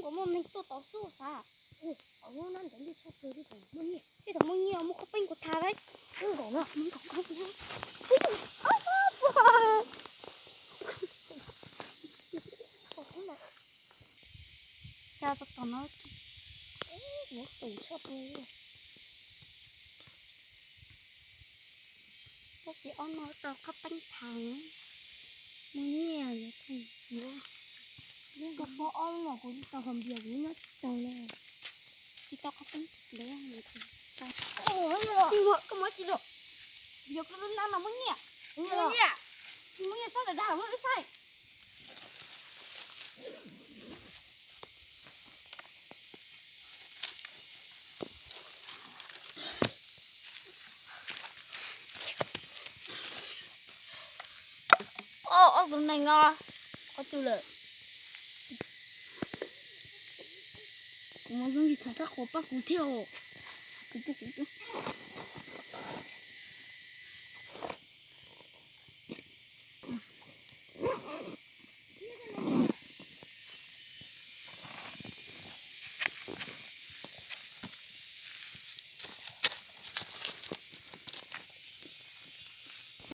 Muaj neeg tuaj tod xwb xav. Ub, hnub no ntawd lwj tshaj plaws li, tseem muaj nyiaj, tej thaum muaj nyiaj muaj qhov peeb kuv tham lawm. Nkaum no, nkaum no. Cas tau tom no, ub, yuav tus tshaj plaws li. Pab ces ob no tau qhov peeb tham, muaj nyiaj yuav theej yuav. Koj pab ob no kuv tsis tau hom npias kuv nyob tsis tau li. Tsis tau qhov peeb lawm. Koj muaj tsis lawm? Yog koj lub nab no muaj nyiaj. Muaj nyiaj. Muaj nyiaj sab dav dav muaj lub saib. Ob, ob tug neeg no qhov twg lawm? Kuv mas zoo li txhav thab qhuas pab kuv thiab os. Kuv, kuv, kuv.